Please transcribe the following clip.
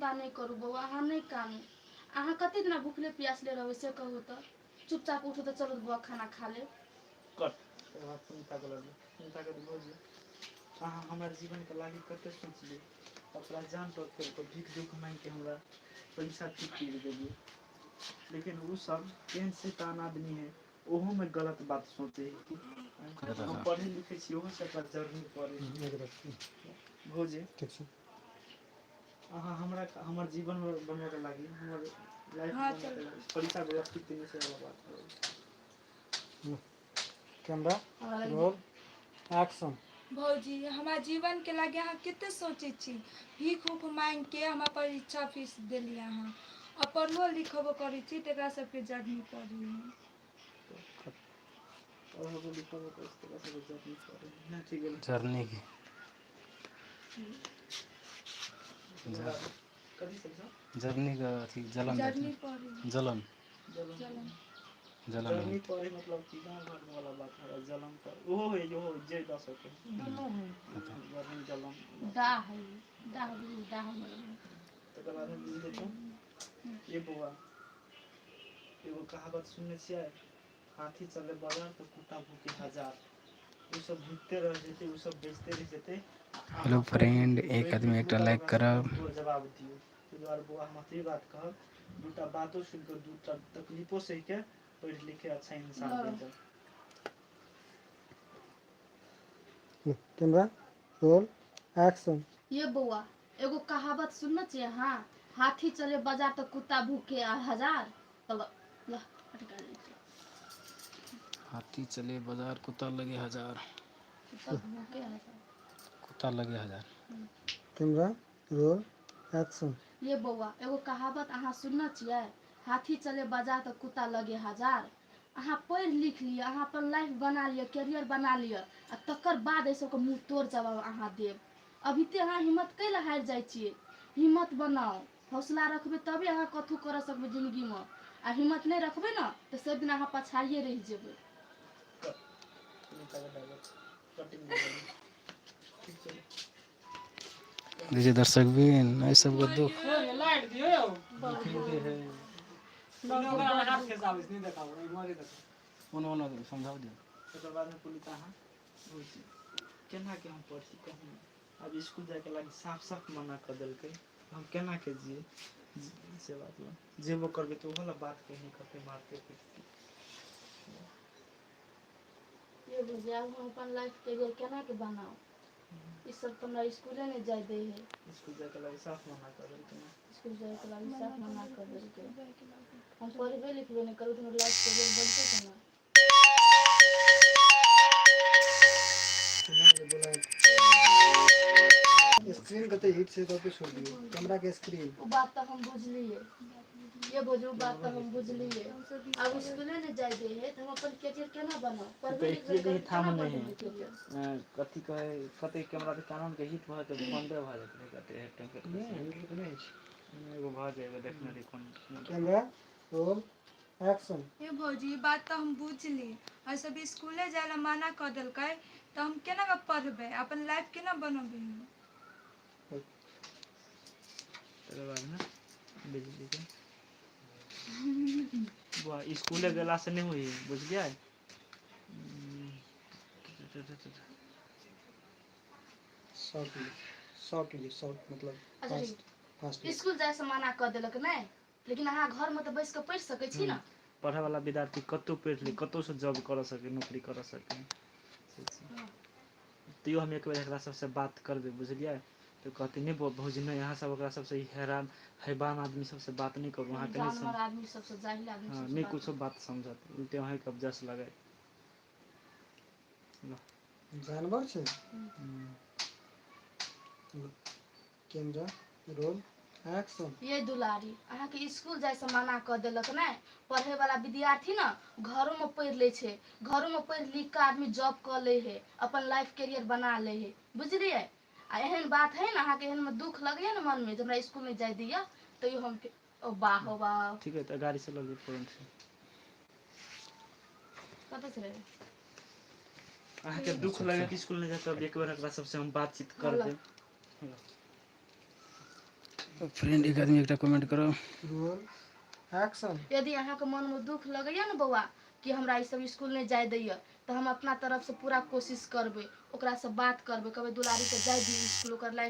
चिन्ता नहि करू बौआ, अहाँ नहि कानू। अहाँ कते दिना भुखले प्यासले रहबै से कहू तऽ। चुपचाप उठू तऽ चलू बौआ खाना खा लेब। कट। तकर बाद सुनीता के लगे सुनीता के भौजी अहाँ हमर जीवनके लागि कते सोचलियै, अपना जान पर खेल कऽ भीख दुख मांगि के हमरा पैसा ठीक करि देलियै, लेकिन ओ सब केहन शैतान आदमी है, ओहोमे गलत बात सोचै है कि हम पढ़ै लिखै छी, ओहो से ओकरा जरनी पड़ै है। भौजी ठीक छै। अहाँ हमरा हमर जीवन बनबैके लागि हमर लाइफ हाँ, बनबैके चल। लागि परीक्षा वाला फीस देने से वाला बात करू। कैमरा हमरा लागि रोल एक्शन। भौजी हमरा जीवनके लागे अहाँ कते सोचै छी, भीख उख मांगिके हमरा परीक्षा फीस देलियै अहाँ, आ पढ़बो लिखबो करै छी तऽ एकरा सबके जरनी पड़ै है। पढ़बो लिखबो करै छी तकरा सबके जरनी पड़ै है। नहि ठीक भेलै। जर्नी के कथी सब छौ? जर्नी के अथी जलन। जरनी पड़ै है। जलन। जलन। जलन। जलन। जरनी पड़े मतलब कि गाँव घर वाला बात है, जलन पर ओहो है ओहो जे दऽ सके। दुनू है। जरनी जलन। दाह है, दाह बुझू, दाह मतलब। तकर बाद हम बुझि देतहुँ। ये बौआ, एगो कहावत सुनने छियै, हाथी चले बाजार तऽ कुत्ता भूके हजार। ओ सब भूकते रह जेतै, ओ सब बेचते रहि जेतै। हेलो फ्रेंड, एक आदमी एकटा लाइक करब। तोर जवाब दियौ। ताहि दुआरे बौआ हम एतबे बात कहब, दूटा बातो सुनि कऽ दूटा तकलीफो सहि कऽ पढ़ि लिख के अच्छा इंसान बनि जाउ। Camera roll action. ये बौआ, एगो कहावत सुनने छियै अहाँ, हाथी चले बाजार तऽ कुत्ता भूखे आ हजार। तऽ ल अटका लै छी। हाथी चले बाजार कुत्ता लगे हजार। कुत्ता भूखे हजार। कुत्ता लगे हजार। Camera roll action. ये बौआ, एगो कहावत अहाँ सुनने छियै, हाथी चले बाजार तऽ कुत्ता लगे हजार। अहाँ पढ़ि लिख लिअ, अहाँ अपन लाइफ बना लिअ, कैरियर बना लिअ, आ तकर बाद एहि सबके मुँह तोड़ जवाब अहाँ देब। अभी ते अहाँ हिम्मत कै लए हारि जाइ छियै? हिम्मत बनाउ, हौसला रखबै तबे अहाँ कथू करऽ सकबै जिन्दगीमे, आ हिम्मत नहि रखबै ने तऽ सब दिन अहाँ पछाड़िए रहि जेबै। सुनीता के डायलॉग कटिंग भऽ गेलै। ठीक छै। देखिए दर्शक भी एहि सबके दुख। ओना ओना समझाउ दियौ। तकर बादमे पुनीता अहाँ भौजी केना के हम पढ़ी कहू ने? आब स्कूल जायके लागि साफ साफ मना कऽ देलकै, हम केना के जियै से बात लए जेबो करबै तऽ ओहो लए बात कही कहतै मारतै पीटतै। ये भौजी, आब हम अपन लाइफ कैरियर केना के बनाउ? ई सब तऽ हमरा स्कूले नहि जाय दै है। स्कूल जायके लागि साफ मना कऽ देलकै। स्कूल जायके लागि साफ मना कऽ देलकै। हम पढ़बे लिखबे नहि करू तऽ हमर लाइफ कैरियर बनतै केना? स्क्रीन कते हिट छै तब छोड़ दियौ कैमरा के स्क्रीन। ओ बात तऽ हम बुझलियै ये भौजी, ओ बात तऽ हम बुझलियै। आब स्कूले नहि जाय दै है तऽ हम अपन कैरियर केना बनाउ? पढ़बे तऽ लिखबे एक नहि करबै ठाम केना नहि बनेबै है कैरियर? कथी कहै कते कैमरा के कानन के हिट भऽ जेतै, बन्दे भऽ जेतै कते नहि, नहि छै। एगो भऽ जाय, एगो देखने रही कोन। Camera roll action. हे भौजी, ई बात तऽ हम बुझली, एहि सब स्कूले जाय लए मना कऽ देलकै तऽ हम केना कऽ पढ़बै, अपन लाइफ केना बनबै हम? तकर बादमे बिजलीके बौआ स्कूले गेलासँ नहि होइ हइ, बुझलियै? शॉर्ट लिख, शॉर्ट लिख, शॉर्ट मतलब अच्छा, ठीक। फास्ट फास्ट लिख। स्कूल जायसँ मना कऽ देलक नहि, लेकिन अहाँ घरमे तऽ बैस कऽ पढ़ि सकै छी ने। पढ़यवला विद्यार्थी कतहु पढ़ि ली, कतहुसँ जॉब करऽ सकै, नौकरी करऽ सकै से छै। तैयो हम एक बेर एकरा सबसँ बात करबै, बुझलियै? तऽ कहतै नहि भौजी नहि, अहाँ सब ओकरा सबसँ हैरान हैवान आदमी सबसँ बात नहि करू, अहाँके नहि जानवर आदमी सबसँ, जाहिल आदमी हँ सबसँ नहि बात कुछो बात समझत, उल्टे अहाँके जस लगायत। जानवर छै। Camera roll action. ये दुलारी, अहाँके स्कूल जायसँ मना कऽ देलक नहि, पढ़ैवला विद्यार्थी ने घरोमे पढ़ि लै छै, घरोमे पढ़ि लिख कऽ आदमी जॉब कऽ लै है, अपन लाइफ कैरियर बना लै है, बुझलियै? आ एहन बात है ने, अहाँके एहनमे दुःख लगैए ने मनमे जे हमरा स्कूल नहि जाय दैए, तैयो हम ओ वाह हो वाह। ठीक है, तऽ गाड़ीसँ लऽ लिअ तुरन्त। कतऽ छलै? अहाँके दुःख लगे कि स्कूल नहि जाय तब एक बेर एकरा सबसँ हम बातचीत करबै। फ्रेंड एक आदमी एकटा कमेंट करब। Roll action. यदि अहाँके मनमे दुख लगैए ने बौआ कि हमरा ई सब इसकुल नहि जाय दैए, तऽ हम अपना तरफसँ पूरा कोशिश करबै, ओकरासँ बात करबै, कहबै दुलारीके जाय दियौ इसकुल, ओकर लाइफ